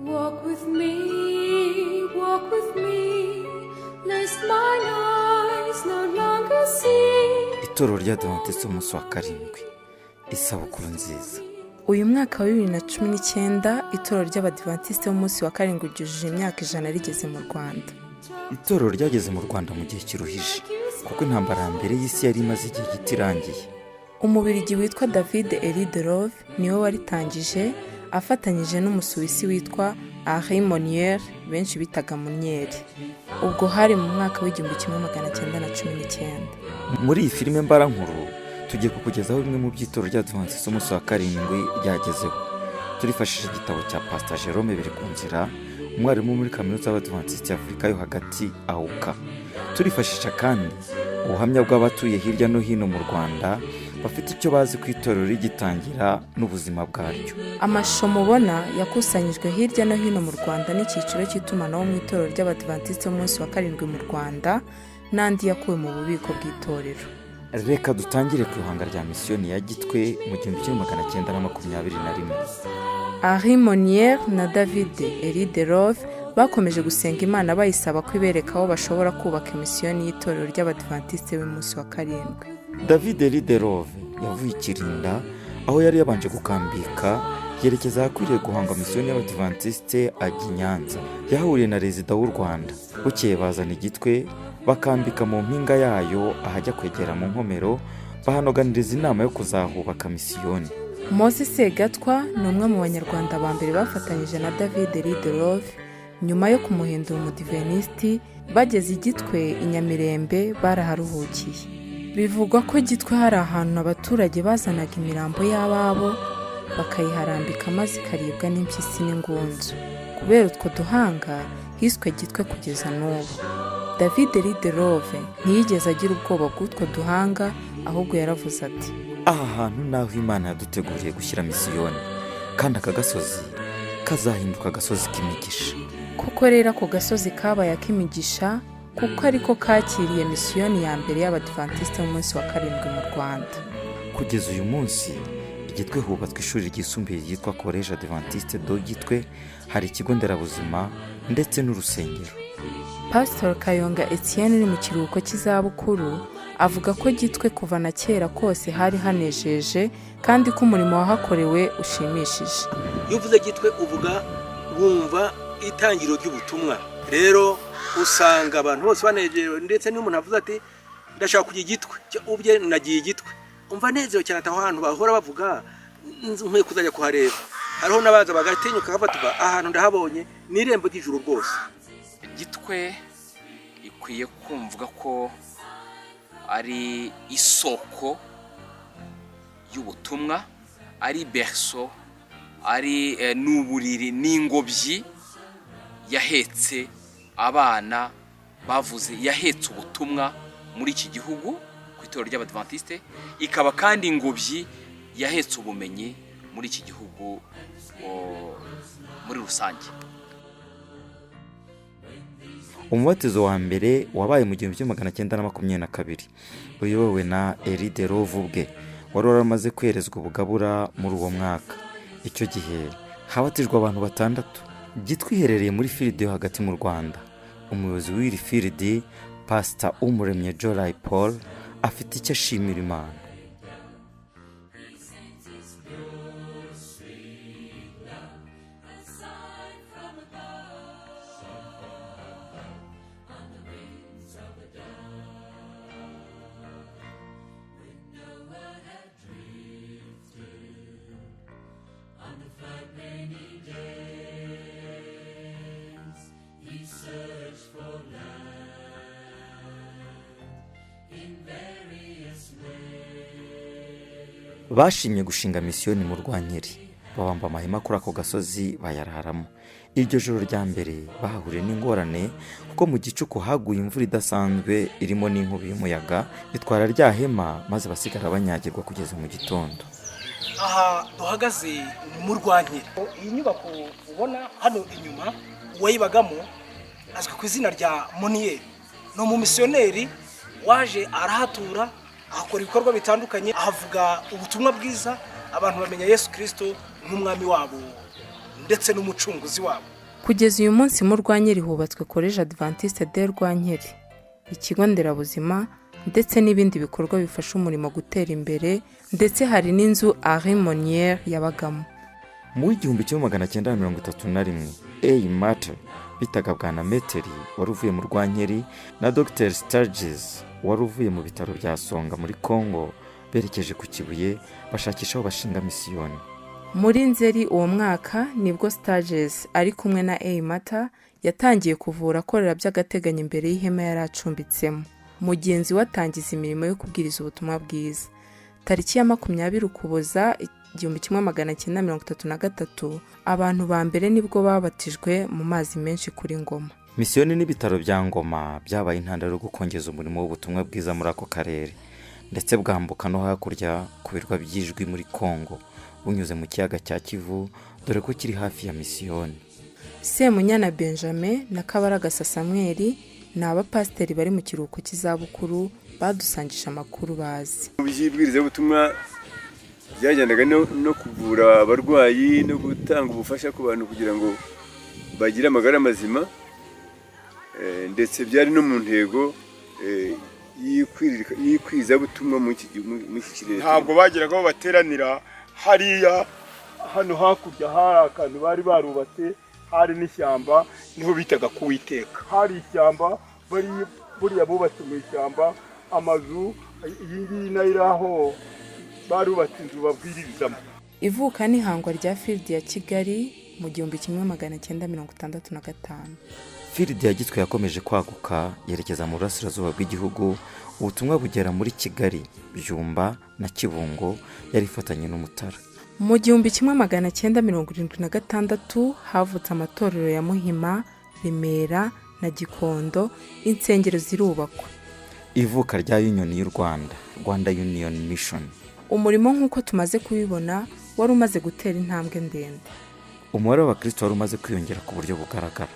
Walk with me, walk with me, lest mine eyes no longer see. Itorero ry'Abadiventisiti Umunsi wa Karindwi, isabukuru nziza! Uyu mwaka wa 2019, Itorero ry'Abadiventisiti b'Umunsi wa Karindwi ryujuje imyaka 100 rigeze mu Rwanda. Itorero ryageze mu Rwanda mu gihe kiruhije, kuko Intambara ya Mbere y'Isi yari imaze igihe gito irangiye. Umubirigi witwa David Elie de Rove niwe waritangije, afatanyije n'Umusuwisi witwa Henri Monnier, benshi bitaga Munyeri. Ubwo hari mu mwaka w'1919. Muri iyi filime mbarankuru tugiye kukugezaho bimwe mu by'itorero ry'Abadiventisiti Umunsi wa Karindwi ryagezeho. Turifashishije igitabo cya Pasita Jerome Birikunzira, umwarimu muri Kaminuza y'Abadiventisiti y'Afurika yo Hagati, AUCA. Turifashisha kandi ubuhamya bw'abatuye hirya no hino mu Rwanda bafite icyo bazi ku itorero rigitangira n'ubuzima bwaryo. Amashusho mubona yakusanyijwe hirya no hino mu Rwanda n'icyiciro cy'itumanaho mu Itorero ry'Abadiventisiti b'Umunsi wa Karindwi mu Rwanda, n'andi yakuwe mu bubiko bw'itorero. Reka dutangire ku ihanga rya Misiyoni ya Gitwe mu 1921. Henri Monnier na David Elie de Rove bakomeje gusenga Imana, bayisaba ko ibereka aho bashobora kubaka imisiyoni y'itorero ry'Abadiventisiti b'Umunsi wa Karindwi. David Elie de Rove yavuye i Kirinda, aho yari yabanje gukambika, yerekeza ahakwiriye guhanga misiyoni y'Abadiventisite, ajya i Nyanza. Yahuriye na Rezida w'u Rwanda. Bukeye bazana Igitwe, bakambika mu mpinga yayo ahajya kwegera mu Nkomero, bahanoganiriza inama yo kuzahubaka misiyoni. Mose Segatwa ni umwe mu Banyarwanda ba mbere bafatanyije na David Elie de Rove nyuma yo kumuhindura Umudivenisiti. Bageze Igitwe i Nyamirembe baraharuhukiye. Bivugwa ko Gitwe hari ahantu abaturage bazanaga imirambo y'ababo bakayiharambika, maze ikaribwa n'impyisi n'ingunzu. Kubera utwo duhanga hiswe Gitwe kugeza n'ubu. David Elie de Rove ntiyigeze agira ubwoba bw'utwo duhanga, ahubwo yaravuze ati: "Aha hantu ni aho Imana yaduteguriye gushyira misiyoni, kandi aka gasozi kazahinduka agasozi k'imigisha." Koko rero, ako gasozi kabaye ak'imigisha, kuko ariko kakiriye misiyoni ya mbere y'Abadivantisite b'Umunsi wa Karindwi mu Rwanda. Kugeza uyu munsi, Igitwe hubatswe ishuri ryisumbuye ryitwa Collège Adventiste de Gitwe, hari ikigo nderabuzima ndetse n'urusengero. Pasitori Kayonga Etienne, uri mu kiruhuko cy'izabukuru, avuga ko Gitwe kuva na kera kose hari hanejeje, kandi ko umurimo wahakorewe ushimishije. Iyo uvuze Gitwe, uvuga wumva itangiriro ry'ubutumwa. Rero usanga abantu bose banejerewe, ndetse n'iyo umuntu avuze ati: "Ndashaka kujya Igitwe," ubye nagiye Igitwe, umva nezerewe cyane, aho hantu bahora bavuga nkwiye kuzajya kuhareba. Hariho n'abaza bagatinyuka bakavuga: "Ahantu ndahabonye, ni irembo ry'ijuru rwose." Gitwe ikwiye kumvwa ko ari isoko y'ubutumwa, ari berceau, ari n'uburiri n'ingobyi yahetse abana bavuze, yahetse ubutumwa muri iki gihugu ku itorero ry'Abadivantisite, ikaba kandi ingobyi yahetse ubumenyi muri iki gihugu muri rusange. Umubatizo wa mbere wabaye mu 1922, uyobowe na Elie de Rove ubwe, wari waramaze kwerezwa ubugabura muri uwo mwaka. Icyo gihe habatijwe abantu batandatu. Gitwe iherereye muri field yo hagati mu Rwanda. Umuyobozi w'iri field, Pasita Umuremye Jorai Paul, afite icyo ashimira Imana. Bashimye gushinga misiyoni mu Rwankeri, babamba amahema kuri ako gasozi, bayararamo. Iryo joro rya mbere bahahuriye n'ingorane, kuko mu gicuku haguye imvura idasanzwe irimo n'inkubi y'umuyaga, itwara rya hema, maze basigara banyagirwa kugeza mu gitondo. Aha duhagaze ni mu Rwankeri. Iyi nyubako ubona hano inyuma, uwayibagamo azwi ku izina rya Moniyeri. Ni umumisiyoneri waje arahatura, ahakora ibikorwa bitandukanye, ahavuga ubutumwa bwiza, abantu bamenya Yesu Kirisito nk'umwami wabo ndetse n'umucunguzi wabo. Kugeza uyu munsi mu Rwankeri hubatswe Collège Adventiste de Rwankeri, ikigo nderabuzima ndetse n'ibindi bikorwa bifasha umurimo gutera imbere, ndetse hari n'inzu Henri Monnier yabagamo. Mu w'1931, A Matter bitaga Bwana Meteri wari uvuye mu Rwankeri na Dr Sturges wari uvuye mu bitaro bya Songa muri Congo berekeje ku Kibuye bashakisha aho bashinga misiyoni. Muri Nzeri uwo mwaka nibwo Sturges ari kumwe na A Mata yatangiye kuvura akorera by'agateganyo imbere y'ihema yari acumbitsemo. Mugenzi we atangiza imirimo yo kubwiriza ubutumwa bwiza. Tariki ya 20 Ukuboza 1933, abantu ba mbere nibwo babatijwe mu mazi menshi kuri Ngoma. Misiyoni n'ibitaro bya Ngoma byabaye intandaro yo gukongeza umurimo w'ubutumwa bwiza muri ako karere, ndetse bwambuka no hakurya ku birwa by'Ijwi muri Congo bunyuze mu kiyaga cya Kivu, dore ko kiri hafi ya misiyoni. Semunyana Benjamin na Kabaragasa Samweli ni abapasiteri bari mu kiruhuko cy'izabukuru badusangije amakuru bazi. Mu by'ibwirizabutumwa byagendaga no kuvura abarwayi no gutanga ubufasha ku bantu kugira ngo bagire amagara mazima, ndetse byari no mu ntego y'ikwizabutumwa muri iki kirere. Ntabwo bageraga aho bateranira hariya. Hano hakurya hari akantu bari barubatse, hari n'ishyamba, niho bitaga kuwiteka. Hari ishyamba bari buriya bubatse mu ishyamba amazu, iyi ngiyi nayo iri aho barubatse inzu babwiririzamo. Ivuka n'ihangwa rya Field ya Kigali mu 1965. Field ya Gitwe yakomeje kwaguka yerekeza mu burasirazuba bw'igihugu, ubutumwa bugera muri Kigali, Byumba na Kibungo yari ifatanye n'Umutara. Mu 1976 havutse amatorero ya Muhima, Remera na Gikondo, insengero zirubakwa. Ivuka rya Union y'u Rwanda, Rwanda Union Mission. Umurimo nk'uko tumaze kubibona wari umaze gutera intambwe ndende. Umubare w'abakristo wari umaze kwiyongera ku buryo bugaragara,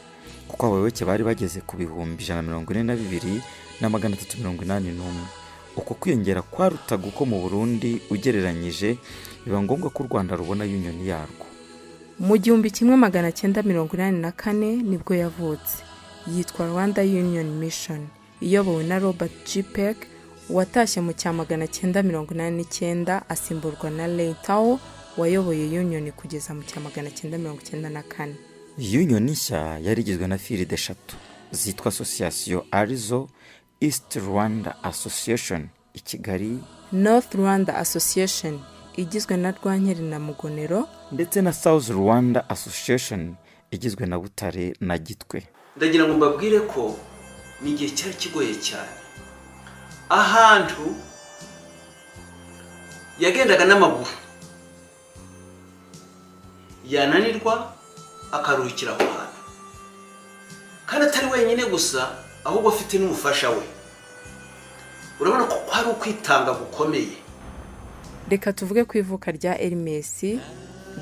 kuko abayoboke bari bageze ku 142,381. Uko kwiyongera kwarutaga uko mu Burundi ugereranyije, biba ngombwa ko u Rwanda rubona union yarwo. Mu 1984 nibwo yavutse, yitwa Rwanda Union Mission, iyobowe na Robert G Peck watashye mu cya 989, asimburwa na Ray Tao wayoboye Union kugeza mu cya 994. Union nshya yari igizwe na field eshatu zitwa association, arizo East Rwanda Association i Kigali, North Rwanda Association igizwe na Rwankeri na Mugonero, ndetse na South Rwanda Association igizwe na Butare na Gitwe. Ndagira ngo mbabwire ko ni igihe cyari kigoye cyane, ahantu yagendaga n'amaguru, yananirwa akaruhukira aho hantu, kandi atari wenyine gusa, ahubwo afite n'umufasha we. Urabona ko hari ukwitanga gukomeye. Reka tuvuge ku ivuka rya LMS,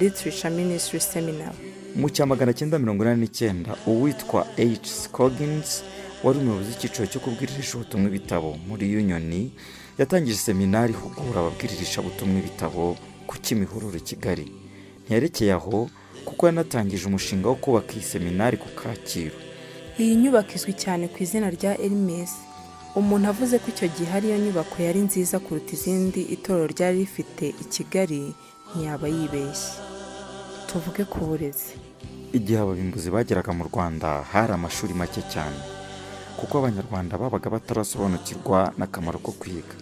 Literature Ministry Seminar. Mu cya 989, uwitwa H Scoggins wari umuyobozi w'icyiciro cyo kubwiririsha ubutumwa ibitabo muri Union yatangije seminari ihugura ababwiririshabutumwa ibitabo ku Kimihurura i Kigali. Ntiyerekeye aho, kuko yanatangije umushinga wo kubaka iyi seminari ku Kacyiru. Iyi nyubako izwi cyane ku izina rya LMS. Umuntu avuze ko icyo gihe ariyo nyubako yari nziza kuruta izindi itorero ryari rifite i Kigali ntiyaba yibeshye. Tuvuge ku burezi. Igihe ababimbuzi bageraga mu Rwanda hari amashuri make cyane, kuko Abanyarwanda babaga batarasobanukirwa n'akamaro ko kwiga.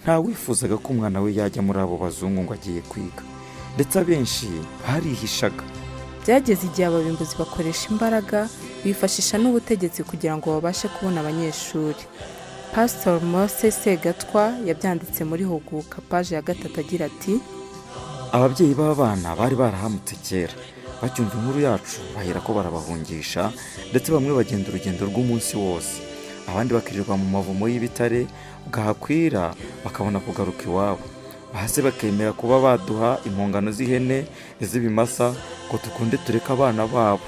Nta wifuzaga ko umwana we yajya muri abo bazungu ngo agiye kwiga, ndetse abenshi barihishaga. Byageze igihe ababimbuzi bakoresha imbaraga, bifashisha n'ubutegetsi kugira ngo babashe kubona abanyeshuri. Pastor Mose Segatwa yabyanditse muri Huguka, paje ya 3, agira ati: Ababyeyi b'abana bari barahamutse kera bacyumva inkuru yacu, bahera ko barabahungisha, ndetse bamwe bagenda urugendo rw'umunsi wose, abandi bakirirwa mu mavumo y'ibitare, bwakwira bakabona kugaruka iwabo. Bahase bakemera kuba baduha impongano z'ihene, iz'ibimasa, ngo dukunde tureke abana babo.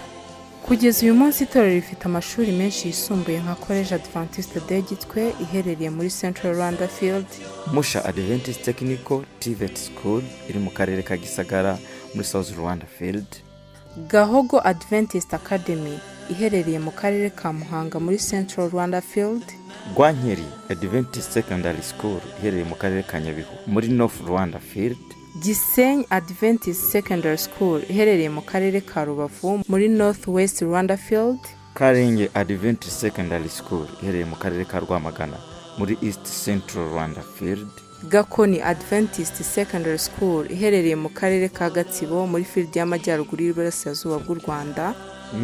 Kugeza uyu munsi itorero rifite amashuri menshi yisumbuye nka Collège Adventiste de Gitwe iherereye muri Central Rwanda Field, Musha Adventist Technical TVET School iri mu karere ka Gisagara muri South Rwanda Field, Gahogo Adventist Academy iherereye mu karere ka Muhanga muri Central Rwanda Field. Rwankeri Adventist Secondary School iherereye mu karere ka Nyabihu muri North Rwanda Field. Gisenyi Adventist Secondary School iherereye mu karere ka Rubavu muri North West Rwanda Field. Karenge Adventist Secondary School iherereye mu karere ka Rwamagana muri East Central Rwanda Field. Gakoni Adventist Secondary School iherereye mu karere ka Gatsibo muri Field y'Amajyaruguru y'Iburasirazuba bw'u Rwanda.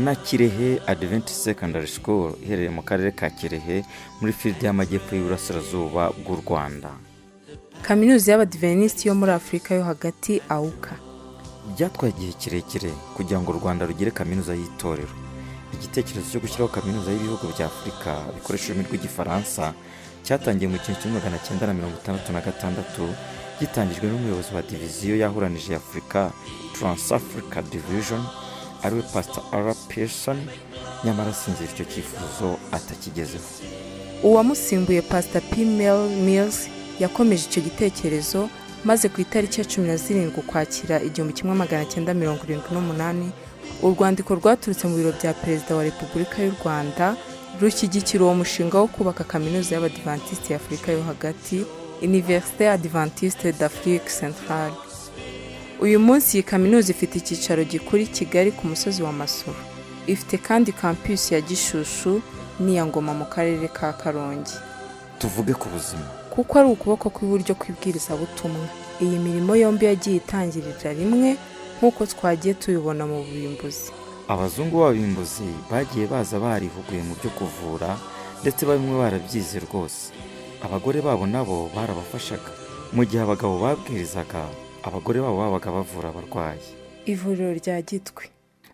Na Kirehe Adventist Secondary School iherereye mu karere ka Kirehe muri Field y'Amajyepfo y'Iburasirazuba bw'u Rwanda. Kaminuza y'Abadiventisiti yo muri Afurika yo hagati, AUCA. Byatwaye igihe kirekire kugira ngo u Rwanda rugire kaminuza y'itorero. Igitekerezo cyo gushyiraho kaminuza y'ibihugu bya Afurika bikoresha ururimi rw'Igifaransa cyatangiye mu 1966, gitangijwe n'umuyobozi wa diviziyo yahuranije Afurika, Trans-Africa Division, ariwe Pastor R. Pearson. Nyamara asinzira icyo cyifuzo atakigezeho. Uwamusimbuye, Pastor P. Mel Mills, yakomeje icyo gitekerezo, maze ku itariki ya 17 Ukwakira 1978, urwandiko rwaturutse mu biro bya Perezida wa Repubulika y'u Rwanda rushyigikira uwo mushinga wo kubaka kaminuza y'Abadivantisiti y'Afurika yo hagati, Université Adventiste d'Afrique Centrale. Uyu munsi iyi kaminuza ifite icyicaro gikuru i Kigali ku musozi wa Masoro. Ifite kandi campus ya Gishushu n'iya Ngoma mu karere ka Karongi. Tuvuge ku buzima. Kuko ari ukuboko kw'iburyo kw'ibwirizabutumwa. Iyi mirimo yombi yagiye itangirira rimwe, nk'uko twagiye tubibona mu bubimbuzi. Abazungu b'ababimbuzi bagiye baza barihuguye mu byo kuvura, ndetse bamwe barabyize rwose. Abagore babo nabo barabafashaga. Mu gihe abagabo babwirizaga, abagore babo babaga bavura abarwayi. Ivuriro rya Gitwe.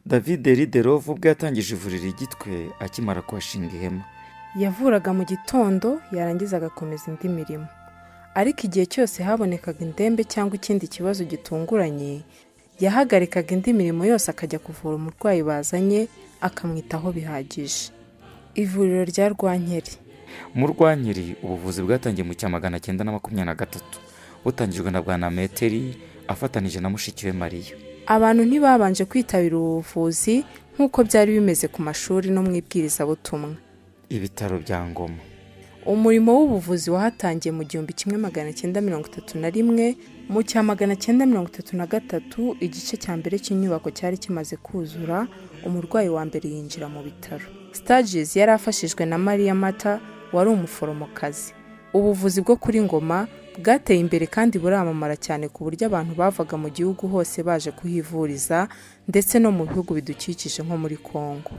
David Riderov ubwo yatangije ivuriro i Gitwe akimara kuhashinga ihema. Yavuraga mu gitondo, yarangiza agakomeza indi mirimo, ariko igihe cyose habonekaga indembe cyangwa ikindi kibazo gitunguranye, yahagarikaga indi mirimo yose akajya kuvura umurwayi bazanye, akamwitaho bihagije. Ivuriro rya Rwankeri. Mu Rwankeri ubuvuzi bwatangiye mu cya 923, butangijwe na Bwana Meteri afatanije na mushiki we Mariya. Abantu ntibabanje kwitabira ubu buvuzi nk'uko byari bimeze ku mashuri no mu ibwirizabutumwa. Ibitaro bya Ngoma. Umurimo w'ubuvuzi wahatangiye mu 1931. Mu cya 933 igice cya mbere cy'inyubako cyari kimaze kuzura, umurwayi wa mbere yinjira mu bitaro. Sturgis yari afashijwe na Mariya Mata wari umuforomokazi. Ubuvuzi bwo kuri Ngoma bwateye imbere kandi buramamara cyane, ku buryo abantu bavaga mu gihugu hose baje kuhivuriza, ndetse no mu bihugu bidukikije nko muri Kongo.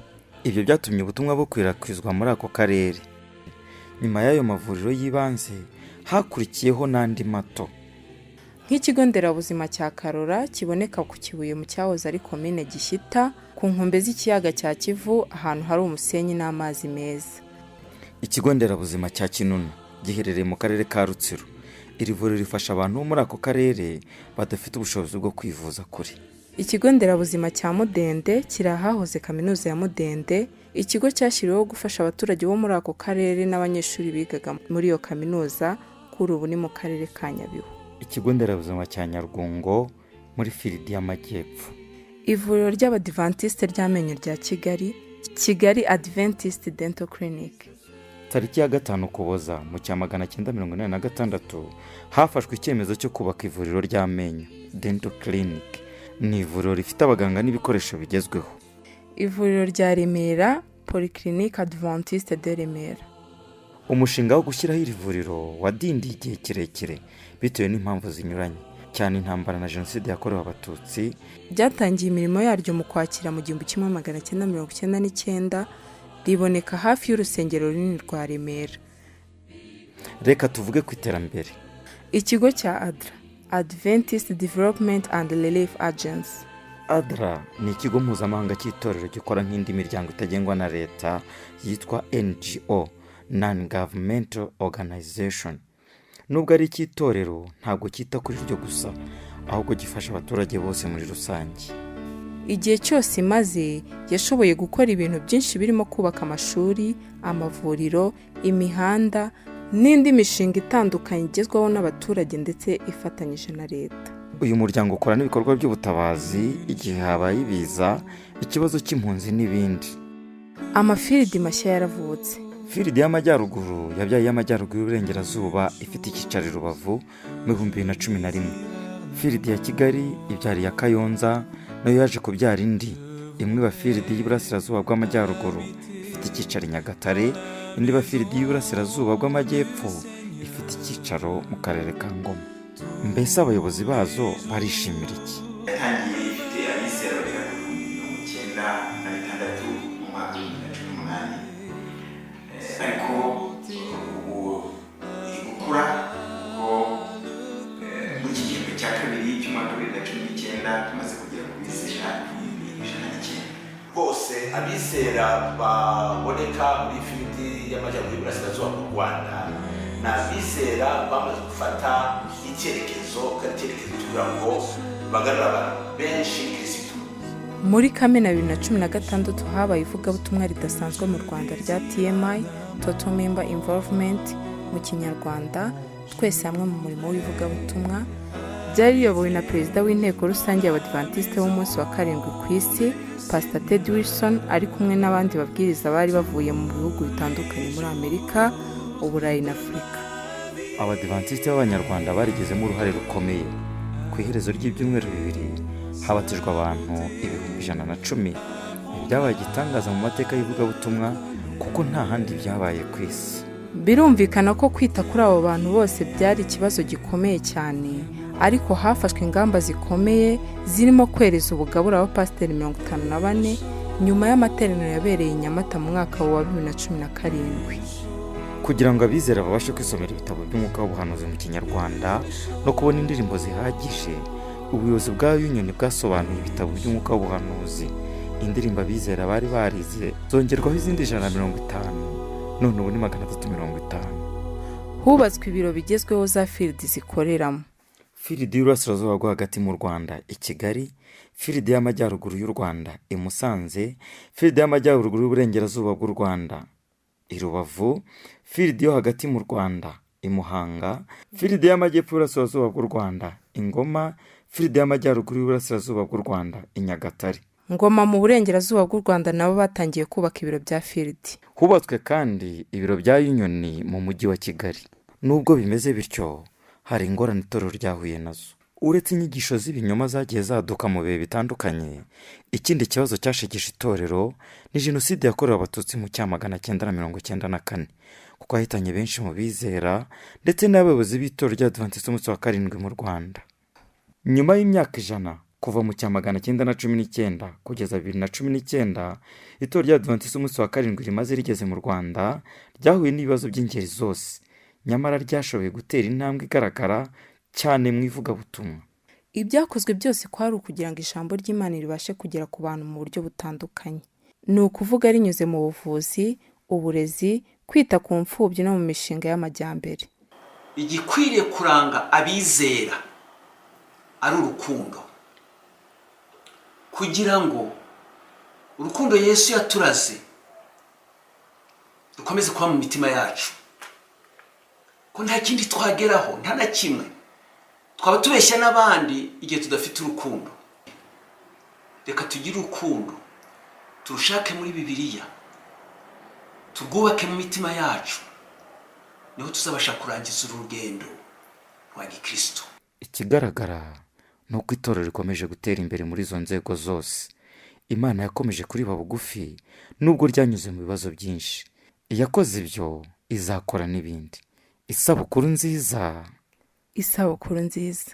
Ibyo byatumye ubutumwa bukwirakwizwa muri ako karere. Nyuma y'ayo mavuriro y'ibanze hakurikiyeho n'andi mato, nk'ikigo nderabuzima cya Karora kiboneka ku Kibuye mu cyahoze ari Komine Gishyita, ku nkombe z'ikiyaga cya Kivu, ahantu hari umusenyi n'amazi meza. Ikigo nderabuzima cya Kinunu giherereye mu karere ka Rutsiro. Iri vuriro rifasha abantu bo muri ako karere badafite ubushobozi bwo kwivuza kure. Ikigo nderabuzima cya Mudende kiri ahahoze kaminuza ya Mudende, ikigo cyashyiriweho gufasha abaturage bo muri ako karere n'abanyeshuri bigaga muri iyo kaminuza. Kuri ubu ni mu karere ka Nyabihu. Ikigo nderabuzima cya Nyarwungo muri Field y'Amajyepfo. Ivuriro ry'Abadivantisite ry'amenyo rya Kigali, Kigali Adventist Dental Clinic. Tariki ya 5 Ukuboza mu cya 986 hafashwe icyemezo cyo kubaka ivuriro ry'amenyo, Dental Clinic. Ni ivuriro rifite abaganga n'ibikoresho bigezweho. Ivuriro rya Remera, Polyclinique Adventiste de Remera. Umushinga wo gushyiraho iri vuriro wadindiye igihe kirekire bitewe n'impamvu zinyuranye, cyane intambara na Jenoside yakorewe Abatutsi. Ryatangiye imirimo yaryo mu Kwakira mu 1999, riboneka hafi y'urusengero runini rwa Remera. Reka tuvuge ku iterambere. Ikigo cya ADRA, Adventist Development and Relief Agency. ADRA ni ikigo mpuzamahanga cy'itorero gikora nk'indi miryango itagengwa na leta yitwa NGO, Non Governmental Organization. Nubwo ari icy'itorero, ntabwo cyita kuri ryo gusa, ahubwo gifasha abaturage bose muri rusange. Igihe cyose imaze yashoboye gukora ibintu byinshi birimo kubaka amashuri, amavuriro, imihanda n'indi mishinga itandukanye igezwaho n'abaturage ndetse ifatanyije na leta. Uyu muryango ukora n'ibikorwa by'ubutabazi igihe habaye ibiza, ikibazo cy'impunzi n'ibindi. Amafiridi mashya yaravutse. Firidi y'Amajyaruguru yabyaye iy'Amajyaruguru y'Uburengerazuba, ifite icyicaro i Rubavu, mu 2011. Firidi ya Kigali ibyara iya Kayonza, nayo yaje kubyara indi imwe iba Firidi y'Iburasirazuba bw'Amajyaruguru, ifite icyicaro i Nyagatare, indi iba Firidi y'Iburasirazuba bw'Amajyepfo, ifite icyicaro mu karere ka Ngoma. Mbese abayobozi bazo barishimira iki? Yatangiye ifite abizera bagera ku 96,000 mu mwaka wa 2018, ariko ubu iri gukura, kuko muri iki gihembwe cya kabiri cy'umwaka wa 2019 tumaze kugera ku bizera 109,000. Rwose abizera baboneka muri Firidi y'Amajyaruguru y'Iburasirazuba mu Rwanda ni abizera bamaze gufata icyerekezo, kandi icyerekezo kugira ngo bagarure abantu benshi Kirisitu. Muri Kamena 2016 habaye ivugabutumwa ridasanzwe mu Rwanda rya TMI, Total Member Involvement mu Kinyarwanda, twese hamwe mu murimo w'ivugabutumwa. Byari riyobowe na Perezida w'Inteko Rusange y'Abadivantisite b'Umunsi wa Karindwi ku isi, Pastor Ted Wilson, ari kumwe n'abandi babwiriza bari bavuye mu bihugu bitandukanye muri Amerika, Uburayi na Afurika. Abadivantisite b'Abanyarwanda barigizemo uruhare rukomeye. Ku iherezo ry'ibyumweru 2 habatijwe abantu 110,000. Ibi byabaye igitangaza mu mateka y'ivugabutumwa, kuko nta handi byabaye ku isi. Birumvikana ko kwita kuri abo bantu bose byari ikibazo gikomeye cyane, ariko hafashwe ingamba zikomeye zirimo kwereza ubugabura abapasiteri 54 nyuma y'amateraniro yabereye i Nyamata mu mwaka wa 2017. Kugira ngo abizera babashe kwisomera ibitabo by'umwuka w'ubuhanuzi mu Kinyarwanda no kubona indirimbo zihagije, ubuyobozi bwa Union bwasobanuye ibitabo by'umwuka w'ubuhanuzi. Indirimbo abizera bari barize zongerwaho izindi 150, none ubu ni 350. Hubatswe ibiro bigezweho za firidi zikoreramo. Firidi y'Uburasirazuba bwo Hagati mu Rwanda i Kigali, Firidi y'Amajyaruguru y'u Rwanda i Musanze, Firidi y'Amajyaruguru y'Uburengerazuba bw'u Rwanda i Rubavu, Firidi yo Hagati mu Rwanda i Muhanga, Firidi y'Amajyepfo y'Uburasirazuba bw'u Rwanda i Ngoma, Firidi y'Amajyaruguru y'Uburasirazuba bw'u Rwanda i Nyagatare. Ngoma mu Burengerazuba bw'u Rwanda nabo batangiye kubaka ibiro bya firidi. Hubatswe kandi ibiro bya Union mu mujyi wa Kigali. Nubwo bimeze bityo, hari ingorane itorero ryahuye nazo. Uretse inyigisho z'ibinyoma zagiye zaduka mu bihe bitandukanye, ikindi kibazo cyashegeshe itorero ni Jenoside yakorewe Abatutsi mu cya 994, kuko yahitanye benshi mu bizera ndetse n'abayobozi b'itorero ry'Abadivantisiti Umunsi wa Karindwi mu Rwanda. Nyuma y'imyaka 100, kuva mu cya 919 kugeza 2019, itorero ry'Abadivantisiti Umunsi wa Karindwi rimaze rigeze mu Rwanda ryahuye n'ibibazo by'ingeri zose, nyamara ryashoboye gutera intambwe igaragara cyane mu ivugabutumwa. Ibyakozwe byose kwari ukugira ngo ijambo ry'Imana ribashe kugera ku bantu mu buryo butandukanye, ni ukuvuga rinyuze mu buvuzi, uburezi, kwita ku mfubyi no mu mishinga y'amajyambere. Igikwiriye kuranga abizera ari urukundo, kugira ngo urukundo Yesu yaturaze rukomeze kuba mu mitima yacu, ko nta kindi twageraho, nta na kimwe. Twaba tubeshya n'abandi igihe tudafite urukundo. Reka tugire urukundo, turushake muri Bibiliya, turwubake mu mitima yacu, niho tuzabasha kurangiza uru rugendo rwa gikristo. Ikigaragara ni uko itorero rikomeje gutera imbere muri izo nzego zose. Imana yakomeje kuriba bugufi nubwo ryanyuze mu bibazo byinshi. Iyakoze ibyo izakora n'ibindi. Isabukuru nziza. Isabukuru nziza.